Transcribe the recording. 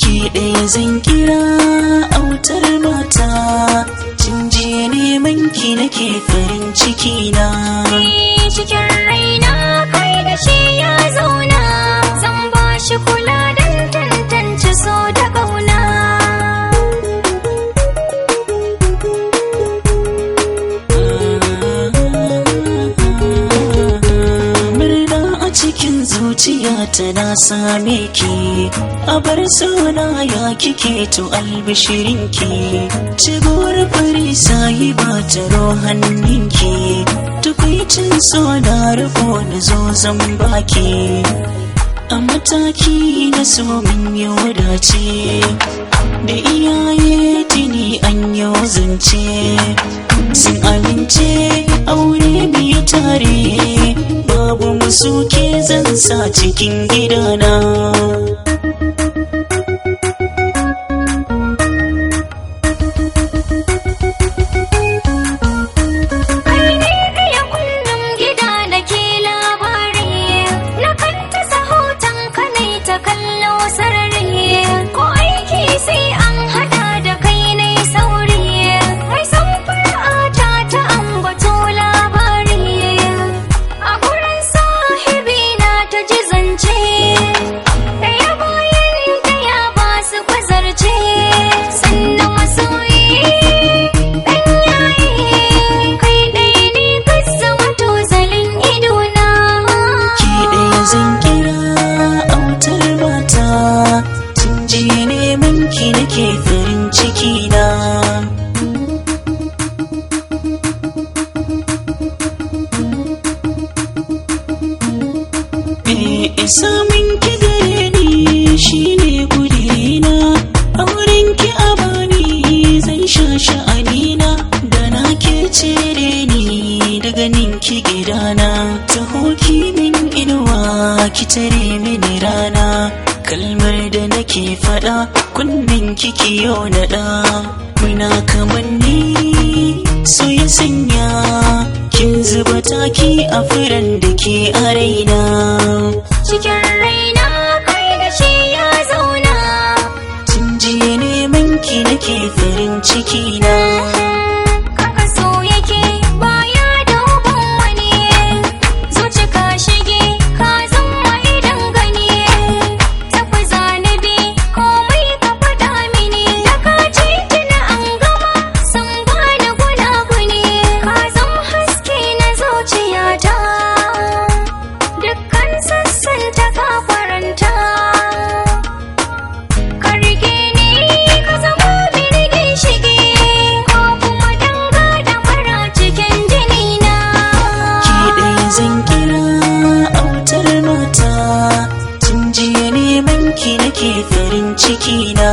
Ki ɗaya zan kira autar mata, tun jiya neman ki nake farin ciki na. Cikin raina kai da shi ya zauna, zan ba shi kula don tantance so da ƙauna. Murna a cikin zuciya ta na same ki, a bar sona ya kike to albishirinki. Cigowar fari sahiba ta rohanninki, tukwicin so na riko na zo zan baki. A mataki na so min yi wadace, da iyaye tuni an yi zance. Sun amince aure biyu tare, babu musu ke zan sa cikin gidana. Kai ne ɗaya kullum gida da ke labari, na kan ta hoton ka ne ta kallo sarari. Ko aiki sai an haɗa da kai ne sauri, mai san fara'ata ta ambato labari. A gurin sahibi na ta ji zance, ɗaya bayan ɗaya ba su kwazarce. Sannan masoyi ɗan yayi, kai ɗaya ne ka zama tozalin idona. Ki ɗaya zan kira autar mata, tun jiya neman ki nake farin ciki na. Samun ki gare ni shine gudina, auren ki a bani zan sha sha'anina, da na ke cire ni daga ninki gidana. Taho ki min inuwa ki tare mini rana, kalmar da nake faɗa kunnen kiki yau naɗa. Muna kamanni so ya sanya kin zuba taki a furen da ke a raina. Cikin raina kai da shi ya zauna. Tun jiya neman ki nake farin ciki na. Kaka so yake baya duban wani, zuci ka shige ka zama idan gani. Tafi zanabi komai ka faɗa mini, da ka ce tuna an gama san bani gunaguni. Ka zama haske na zuciyata, dukkan sassan ta ka faranta. Ka rike ni ka zama mini ginshiki, ko kuma danga da mara cikin jini na. Ki ɗaya zan kira autar mata, tun jiya neman ki nake farin ciki na.